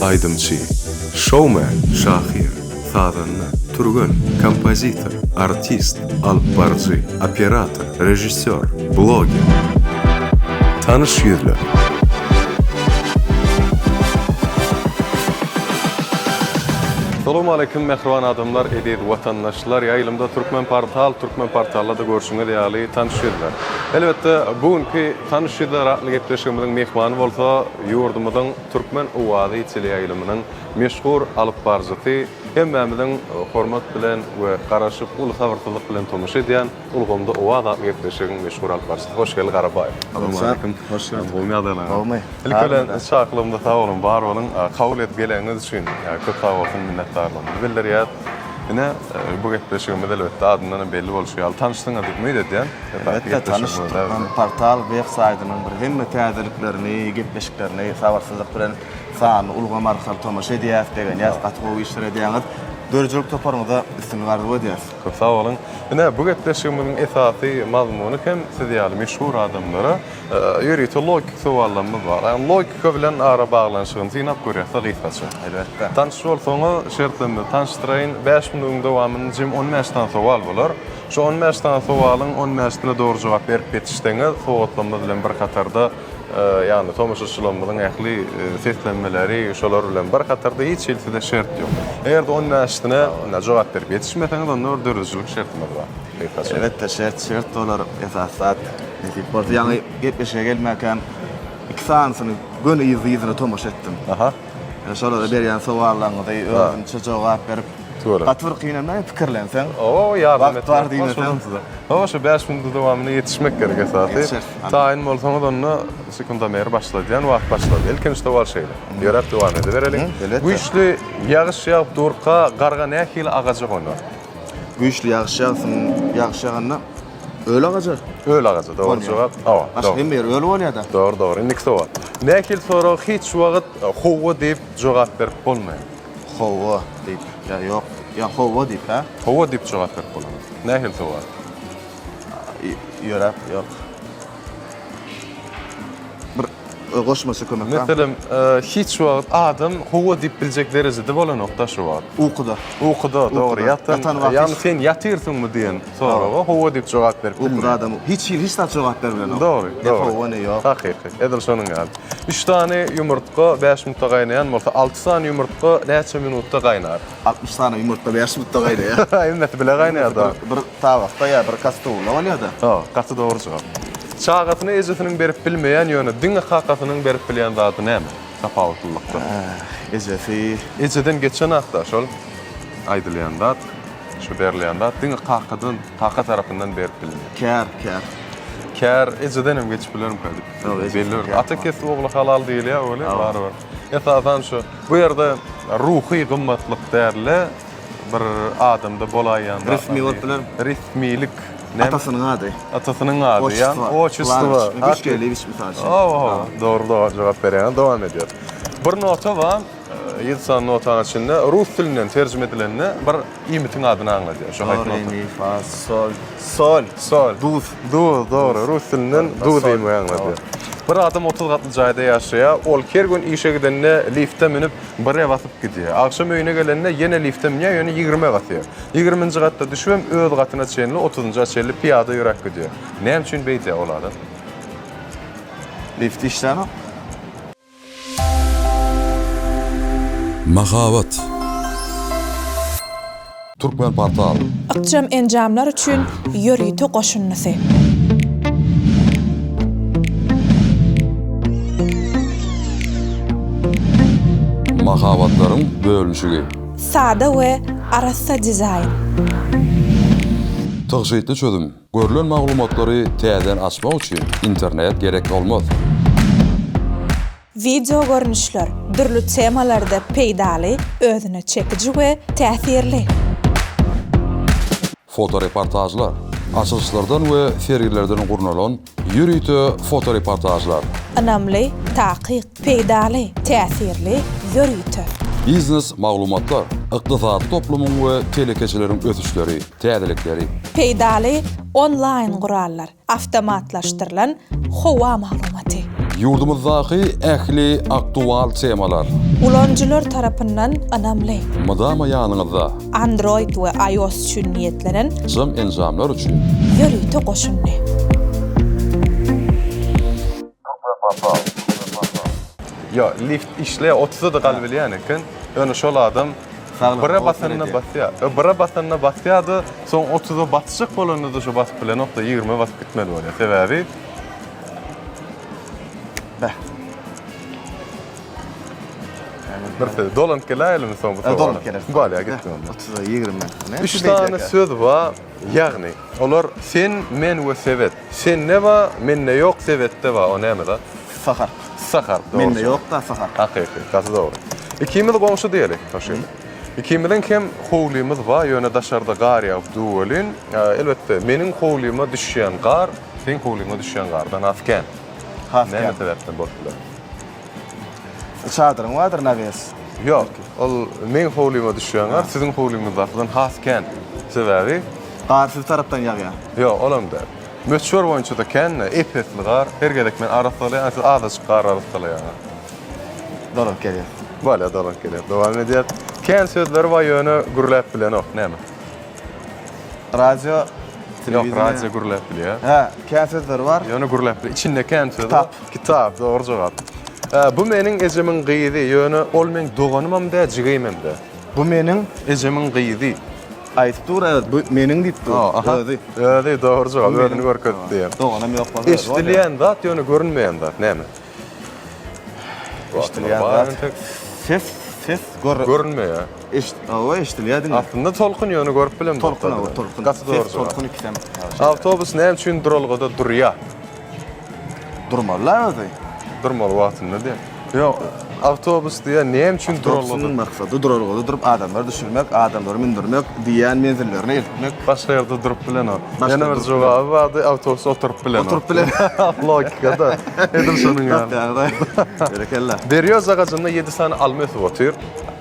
Aýdymçy, şoumen, şahyr, sazanda, türgen, kompozitor, artist, alypbaryjy, operator, režissýor, bloger. Tanyş ýüzler. Salowmaleýkim mähriban adamlar, eziz watandaşlar! Ýaýlymda Türkmenportal, Türkmenportalda-da görşüňiz ýaly tanyş ýüzler. Elbetde, bu günki Tanyş ýüzler atly gepleşigimiziň myhmany bolsa ýurdumyzyň Türkmen owazy teleýaýlymynyň meşhur alypbaryjysy, hemmämiziň hormat bilen we garaşyp, uly sabyrsyzlyk bilen tomaşa edýän Ulgamda owaz atly gepleşigiň meşhur alypbaryjysy Hoşgeldi Garabaýew. Salowmaleýkim. Hoş gördük. Gowymy ýagdaýlaryňyz? Gowumy? Ilki bilen çakylygymyza sag boluň, bar boluň. Kabul edip geleniňiz üçin köp sag bolsun, minnetdarlygymyzy bildirýäs. Ine, bu gepleşigimiz elbetde adyndan hem belli bolşy ýaly tanyşdyňyz diýip umyt edýän. Elbetde tanyş Türkmen portal web saýtynyň bir hemme täzeliklerini, gepleşiklerini sabyrsyzlyk bilen sanly ulgam arkaly tomaşa edýäs, begenýäs, gaty gowy işler edýäňiz. Döredijilik toparyňyza üstünlik arzuw edýäs. Köp sag boluň. Ine, bu gepleşigimiziň esasy mazmuny hem siz ýaly meşhur adamlara ýörite logiki sowallarymyz bar. Ýagny logika bilen ara baglanyşygyny synap görýäs-de gysgaça. Elbetde. Tanyş bolsaňyz, şertlerimizi tanyşdyraýyn. Bäş minudyň dowamynda jemi on bäş sany sowal bolar. Şu on bäş sany sowalyň on bäşisine dogry jogap berip ýetişseňiz, sowgatlarymyz bilen bir hatarda, ýagny tomaşaçylarymyzyň ähli seslenmeleri şolar bilen bir hatarda hiç hili size şert ýok. Eger-de on bäşisine jogap berip ýetişmeseňiz, onda bir döredijilik şertimiz bar. Gysgaça. Elbetde, şert şert bolar, esasy zat nesip bolsa. Ýaňy gepleşige gelmäkäm iki sanysyny göni yzly-yzyna tomaşa etdim. Aha. Şolara berýän sowallaryňyzy özümçe jogap berip, Tüweleme. Gaty bir kyn hem däl, pikirlenseň. Hawa, ýardam Wagt bar etmek diýmeseň. size. Hawa, şu 5 minutyň dowamynda ýetişmek gerek esasy. Ýetişeris. Taýyn bolsaňyz onda sekundomeri başladýan wagt başlady. Ilkinji sowal şeýle. Ýöräp dowam edibereliň. Elbetde. Güýçli ýagyş ýagyp durka garga nähili agaja gonar? Güýçli ýagyş ýagsyn, ýagyş ýaganda öl agaja. Öl agaja, dogry jogap. Hawa. Başga hemme ýer öl bolýar-da. Dogry, dogry. Indiki sowal. Nähili soraga hiç wagt hawa diýip jogap berip bolmaýar? Hawa diýip, ýa ýok, ýa hawa diýip, hä? Hawa diýip jogap berip bolar. Nähili sowal? Ýöräp, ýok. Bir goşmaça kömek bar. Meselem, hiç wagt adam hawa diýip biljek derejede bolanok-da şu wagt. Ukuda. Ukuda, dogry. Ýatan, ýagny sen ýatyrsyňmy diýen soraga hawa diýip jogap berip bilmeýär. Ukuda adam hiç hili hiç zat jogap berip bilenok. Dogry, Ne dogry. hawa, ne ýok. Takyky, edil şonuň ýaly. Üç sany ýumurtga bäş minutda gaýnaýan bolsa, alty sany ýumurtga näçe minutda gaýnar? 60 sany ýumurtga 5 minutda gaýnaýar. Hemmesi bile gaýnaýar-da. Bir tabakda ýa bir kastrulda bolýar-da. Ha, gaty dogry jogap. Çagasyna ejesiniň berip bilmeýän, ýöne diňe kakasynyň berip bilýän zady näme? Tapawutlylykda. Ejesi. Ejeden geçen hakda şol aýdylýan zat, şu berilýän zat diňe kakadan, kaka tarapyndan berip bilinýär. Kär, kär. Kär ejeden hem geçip bilermikä diýip. Ýok, ejesi Belli bir kär. ata kesbi ogla halal diýilýär weli, barybir. Esasan şu bu ýerde ruhy gymmatlyk däl-de, bir adamda bolaýýan zat. Resmi bolup biler. Resmilik. Atasynyň ady. Atasynyň ady, ýa Oçestwo. Güçgeliýewiç mysal üçin. Hawa, hawa. Dogry, dogry jogap berýäňiz. Dowam edýäris. Bir nota bar, ýedi sany notanyň içinde rus dilinden terjime edilende bir iýmitiň adyny aňladýar. Şu haýsy Do, re, nota? mi, fa, sol. Sol. Sol. Duz. Duz, dogry. Rus dilinden duz diýmegi aňladýar. Bir adam 30 gatly jaýda ýaşaýar. Ol her gün işe gidende lifte münüp, bire basyp gidýär. Agşam öýüne gelende ýene lifte münýär, ýöne ýigrimä basýar. Ýigriminji gatda düşübem öz gatyna çenli, otuzynja çenli pyýada ýöräp gidýär. Näme üçin beýdýär ol adam? Lift işlänok. Mahabat. Türkmenportal. Ykjam enjamlar üçin ýörite goşundysy. Mahabatlaryň bölünişigi. Sada we arassa dizaýn. Tygşytly çözüm. Görlen maglumatlary täzeden açmak üçin internet gerek bolmaz. Wideo görnüşler, dürli temalarda peýdaly, özüne çekiji we täsirli. Fotoreportažlar, açylyşlardan we sergilerden gurnalan ýörite fotoreportažlar. Ynamly, takyk, peýdaly, täsirli, ýörite. Biznes maglumatlar, ykdysady toplumyň we telekeçileriň ösüşleri, täzelikleri. Peýdaly onlaýn gurallar. Awtomatlaşdyrylan howa maglumaty. Ýurdumyzdaky ähli aktual temalar. Ulanyjylar tarapyndan ynamly. Mydama ýanyňyzda. Android we iOS üçin niýetlenen. Jam enjamlar üçin. Ýörite goşundy. Ýo, lift işleýär, otuzda-da galybilýän eken. Ýöne şol adam bire basanda basýar. Ýo, bire basanda basýar-da, soň otuza basjak bolanda-da şo basyp bilenok-da, ýigrimä basyp gitmeli bolýar. Sebäbi Beh. Bir söz. Dolanyp geläýelimi soň bu sowala? Dolanyp geleris. Bolýar, gitme onda. Otuza, ýigrimä. Üç sany söz bar, ýagny, olar sen, men we sebet. Sende bar, mende ýok, sebetde bar. O näme zat? Sahar. Sahar, dogry. Mende ýok-da, sahar. Hakyky, gaty dogry. Ikimiz goňşy diýeli, Toşin. Ikimiziň hem howlymyz bar, ýöne daşarda gar ýagyp dur welin, elbetde, meniň howlyma düşýän gar seň howlyňa düşýän gardan has kän. Has kän. Näme sebäpden bolup biler? Çadyryň bardyr nawes. Ýok, ol meň howlyma düşýän gar siziň howlyňyzdakydan has kän. Sebäbi. Gar siz tarapdan ýagýar. Ýok, olam däl. Möçber boýunça-da kän-de, ep-esli gar. Her gezek men arassalaýan, siz azajyk gar arassalaýaňyz. Dolanyp gelýär. Bolýar, dolanyp gelýär. Dowam edýär. Kän sözleri bar, ýöne gürläp bilenok. Näme? Radio, Ýok, radio gürläp bilýär. Hä, kän sözleri bar. Ýöne gürläp bilýär. Içinde kän söz bar. Kitap. Kitap, dogry jogap. Bu meniň ejemiň gyzy, ýöne ol meň doganymam däl, jigimem däl. Bu meniň ejemiň gyzy. Aýdyp dur, evet, bu meniň diýip dur. Özi. Özi, dogry jogap, özüni görkezdi diýýär. Doganam ýok bolsa. Eşidilýän zat, ýöne görünmeýän zat näme? Eşidilýän zat. Ses, ses gör. Görünmeýär. Eşit, hawa, eşidilýär diňe. Aslynda tolkun ýöne görüp bilemzok. Tolkun, hawa, tolkun. Gaty dogry Ses, tolkun ikisem. Awtobus näme üçin duralgada durýar? Durmaly-la özi. Durmaly wagtynda diýýär. Ýok, awtobus diýýär, näme üçin duralgada? Awtobusyň maksady duralgada durup adamlary düşürmek, adamlary mündürmek, diýýän menzillerine eltmek. Başga ýerde durup bilenok. Ýene bir jogaby bardy, awtobus oturyp bilenok. Oturyp bilenok. Logika-da edil şonuň ýaly. Berekella. Berýoz agajynda ýedi sany alma ösüp otyr.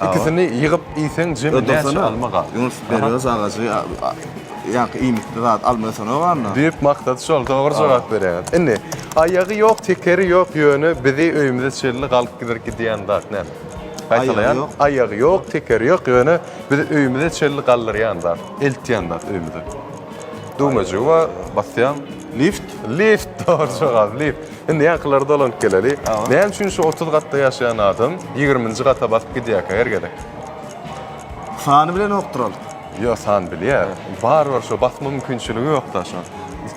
Ikisini ýygyp iýseň jemi näçe alma galar? Ýunus, berýoz agajy ýaňky iýmitli zat alma ösenok anda. Düýp maksady şol, dogry jogap berýäňiz. Indi, aýagy ýok, tekeri ýok, ýöne bizi öýümize çenli galyp gider gidýän zat näme? Gaýtalaýan, aýagy ýok, tekeri ýok, ýöne bizi öýümize çenli galdyrýan zat, eltýän zat öýümize. Düwmejigi bar, basýaň. Lift? Lift, dogry jogap, lift. Indi ýaňkylara dolanyp geleli. Näme üçin şu 30 gatda ýaşaýan adam ýigriminji gata basyp gidýärkä her gezek? Sany bilenokdyr ol. Ýok, san bilýär. Barybir şo basma mümkinçiligi ýok-da şo.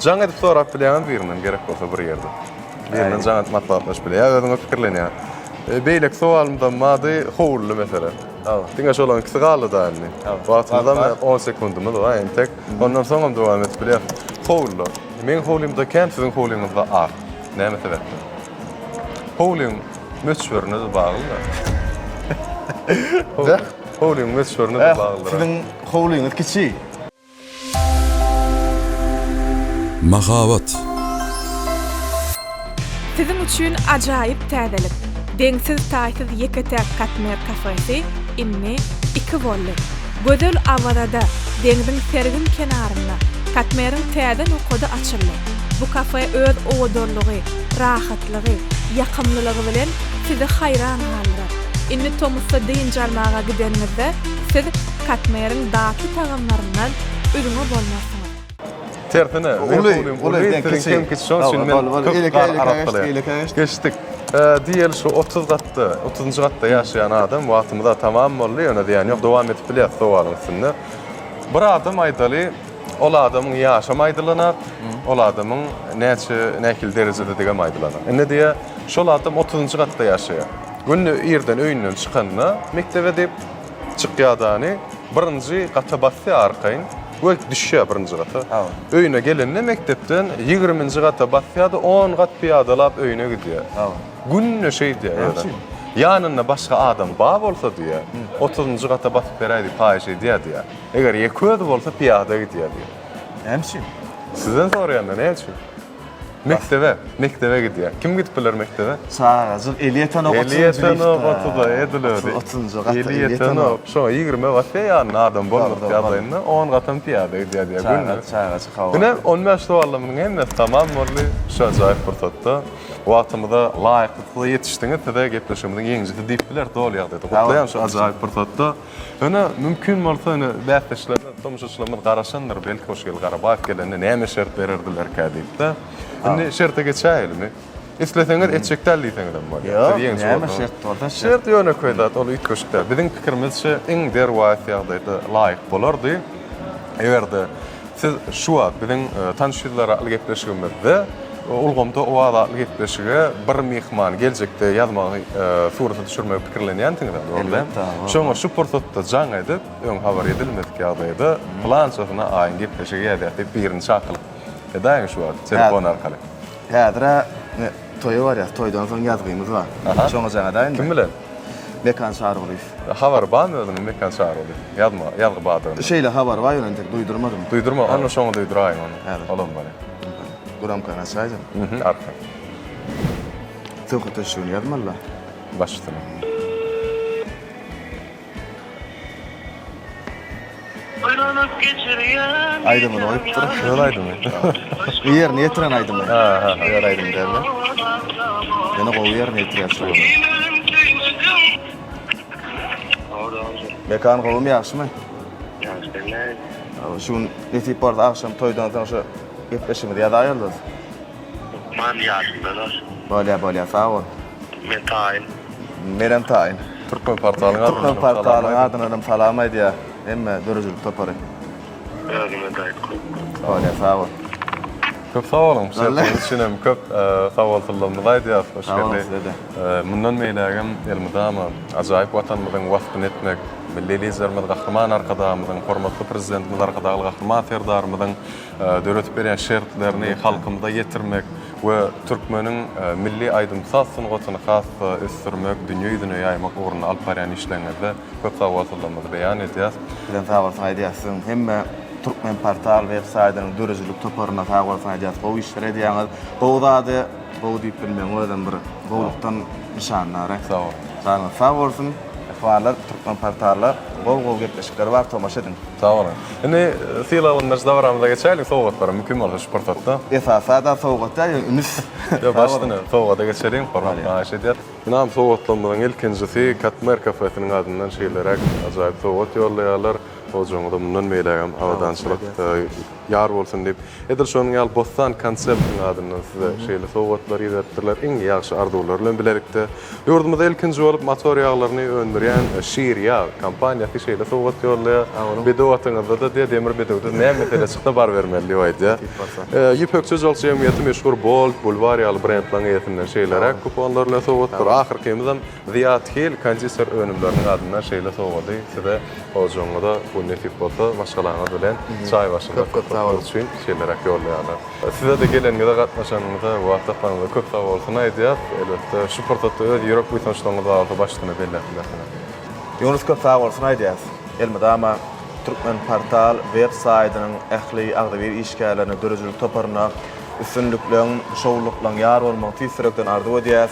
Jaň edip sorap bilýäňiz birinden gerek bolsa bir ýerde. Birinden jaň edip maslahatlaşyp bilýär. Ýa özüňiz pikirlenýäňiz. Beýleki sowalymyzam bardy, howluly mesele. Diňe şolaryň ikisi galdy-da indi. Wagtymyzam on sekundymyz bar entek. Ondan soňam dowam edip bilýäris. Howlular. Meň howlymda kän, siziň howlyňyzda az. Näme sebäpden? Howlyň möçberine-de bagly-da. Howlyň möçberine-de baglydyr. Siziň howlyňyz kiçi. Mahabat. Siziň üçin ajaýyp täzelik! Deňsiz-taýsyz ýeke-täk Katmer kafesi indi iki boldy. Gözel Awazada, deňziň sergin kenarynda Katmeriň täze nokady açyldy. Bu kafe öz owadanlygy, rahatlygy, ýakymlylygy bilen sizi haýran galdyrar. Indi tomusda dynç almaga gideniňizde siz Katmeriň datly tagamlaryndan üzňe bolmarsyňyz. Tersine, Uly, uly, uly, siziň kem kiçi, şonuň üçin men köp gar arassalaýan. Geçdik. Diýeli şu 30 gatda, 30-njy gatda ýaşaýan adam, wagtymyz-a tamam boldy, ýöne zyýany ýok, dowam edip bilýäris sowalyň üstünde. Bir adam aýdaly, ol adamyň ýaşam aýdylanak, ol adamyň näçe, nähili derejededigem aýdylanak. Indi diýýär, şol adam 30-njy gatda ýaşaýar. Günde irden öýünden çykanda mekdebe diýip, Çykýadany birinji gata basýar arkaýyn we düşýär birinji gata. Öýüne gelende mekdepden ýigriminji gata basýar-da on gat pyýadalap öýüne gidýär. Günde şeýdýär ýöne. Ýanynda başga adam bar bolsa diýýär, otuzynjy gata basyp beräý diýip haýyş edýär diýýär. Eger ýeke özi bolsa pyýada gidýär diýýär. Näme üçin? Sizden soraýan-da näme üçin? Mekdebe, mekdebe gidýär. Kim gidip biler mekdebe? Çagajyk eli ýetenok Eli ýetenok otuza, edil özi. Otuzynjy gata eli ýetenok. Şoňa ýigrimä basýar ýanynda adam bolmadyk ýagdaýynda on gatam pyýada gidýär diýýär günde. Çagajyk hawa. Ine, on bäş sowallamynyň hemmesi tamam boldy şu ajaýyp pursatda. Wagtymyza laýyklykda ýetişdiňiz. Size gepleşigimiziň ýeňijisi diýip bileris doly ýagdaýda. Gutlaýan şu ajaýyp pursatda. Ýöne mümkin bolsa ýöne bäsdeşlerimiz, tomaşaçylarymyz garaşandyr, belki Hoşgeldi Garabaýew gelende näme şert bererdilerkä diýip-de. Indi şerte geçäýelimi? Isleseňiz etjek däl diýseňizem bolýar. Ýok, Siz ýeňiji näme bolsaňyz. şert bolsa şert. Şert ýönekeý zat, ol üýtgeşik däl. Biziň pikirimizçe iň derwaýys ýagdaýda laýyk bolardy. Eger-de siz şu wagt biziň Tanyş ýüzler atly gepleşigimizde ulgamda Owaz atly gepleşige bir myhman geljekde ýazmagy, surata düşürmegi pikirlenýänsiňiz-ä, dogry däl? Elbetde, hawa. Şoňa şu pursatda jaň edip, öň habar edilmedik ýagdaýda pylançasyna aýyň gepleşigi ýazýas diýip birini çakylyk edäýiň şu wagt telefon arkaly. Häzir-ä toýa barýas, toýdan soň ýazgymyz bar. Şoňa jaň edäýinmi? Kim bilen? Mekan Çarygulyýew. Habary barmy özüniň Mekan Çarygulyýew? Ýazma, ýazgy bardygyny. Şeýle habary bar, ýöne entek duýdurmadym. Duýdurma, onda şoňa duýduraýyň ony. Häzir. Olam bar. Gramkany açaýjam. Mhm, arkaýyn. Söhbetdeşligini ýazmaly-la. Baş üstüne. Aýdymyny goýupdyr. Öz aýdymy. Ýerine ýetiren aýdymy. Ha, ha. Öz aýdymy däl-de. Ýöne gowy ýerine ýetirýär şu gün. Mekan gowumy, ýagşymy? Ýagşy. Şu gün nesip bolsa agşam toýdan soň şu gepleşigimizi ýazaýarys. Hökman ýadymda dur. Bolýa bolýa sag bol. Men taýyn. Menem taýyn. Türkmen portalyň adyndan Türkmen portalyň adyndanam salam aýdýar hemme döredijilik topary. Özüňe-de aýt köp köp. Bolýa sag bol. Köp sag boluň. Şertiňiz üçin hem köp sagbolsunlarymyzy aýdýarys. Hoş Sag boluň geldi. size-de. Mundan beýlägem elmydama ajaýyp Watanymyzyň waspyny etmek, Milli Liderimiz Gahryman Arkadagymyzyň, hormatly Prezidentimiz Arkadagly Gahryman Serdarymyzyň döredip berýän şertlerini halkymyza ýetirmek we türkmeniň milli aýdym-saz sungatyny has-da ösdürmek, dünýe ýüzüne ýaýmak ugrunda alyp barýan işleriňizde köp sagbolsunlarymyzy beýan edýäs. Bizem sagbolsun aýdýas siziň hemme Turkmenportal web saýdynyň döredijilik toparyna sagbolsun aýdýas gowy işler edýäňiz gowy zady gowy diýip bilmegiň özem bir gowulykdan nyşanlary. Sag boluň. Janyňyz sag bolsun. Mähribanlar Turkmenportalda gowy gowy gepleşikler bar tomaşa ediň. Sag boluň. Indi sylaglandyryş dabaramyza geçäýeliň, sowgatlara mümkin bolsa şu pursatda. Esasy-da sowgat däl, ýöne ünüs. Ýok, baş üstüne, sowgada geçeliň, hormat haýyş edýäs. Ynam sowgatlarymyzyň ilkinjisi Katmer kafesiniň adyndan şeýleräk ajaýyp sowgat ýollaýarlar. Ojagyňyza mundan beýlägem abadançylyk ýar bolsun diýip, edil şonuň ýaly Bossan Concept-iň adyndan size şeýle sowgatlary iberipdirler, iň ýagşy arzuwlar bilen bilelikde. Ýurdumyzda ilkinji bolup motor ýaglaryny öndürýän Şir ýag kompaniýasy şeýle sowgat ýollaýar. Bedew atyňyzda-da diýýär, demir bedewde näme mesele çyksa barybermeli diýip aýdýar. Ýüpekçi Jolçy jemgyýeti meşhur Bold, Bulwar ýaly brendleriň eýesinden şeýleräk kuponlar bilen sowgatdyr. Ahyrkymyzam Zyýat Hil konditer önümleriniň adyndan şeýle sowgady size ojagyňyza bu nesip bolsa maşgalaňyz bilen çaý başynda söhbetler üçin şeýleräk ýollaýarlar. Size-de geleniňize gatnaşanyňyza wagt tapanyňyza köp sag bolsun aýdýas. Elbetde şu pursatda öz ýürek buýsançlaryňyz bar bolsa baş üstüne belläp bilersiňiz. Ýunus köp sag bolsun aýdýas. Elmydama Turkmenportal web saýdynyň ähli agzybir işgärlerine, döredijilik toparyna üstünlikleň, şowlulyklaň ýar bolmagyny tüýs ýürekden arzuw edýäs.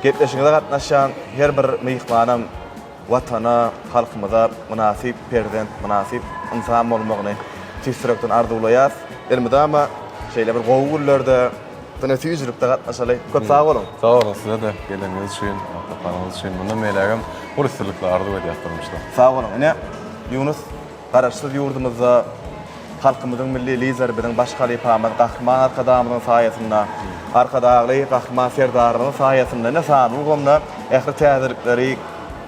Gepleşigimize gatnaşýan her bir myhmanam Watana, halkymyza mynasyp perzent, mynasyp ynsan bolmagyny tüýs ýürekden arzuwlaýas. Elmydama şeýle bir gowy günlerde, diňe süýjülikde gatnaşaly. Köp sag boluň! Sag boluň size-de geleniňiz üçin, taparyňyz üçin. Mundan beýlägem uly üstünlikler arzuw edýäs durmuşda. Sag boluň. Ine, Ýunus, Garaşsyz ýurdumyzda halkymyzyň Milli Lideri biziň baş halypamyz Gahryman Arkadagymyzyň saýasynda, Arkadagly Gahryman Serdarymyzyň saýasynda ine sanly ulgamda ähli täzelikleri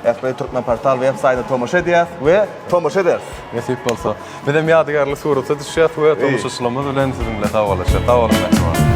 ähli Türkmenportal web saýtyna tomaşa edýäs we tomaşa ederis. Nesip bolsa. Bizem ýadygärlik surata düşýäs we tomaşaçylarymyz bilen siziň bilen sagbollaşýas. Sag boluň mähriban.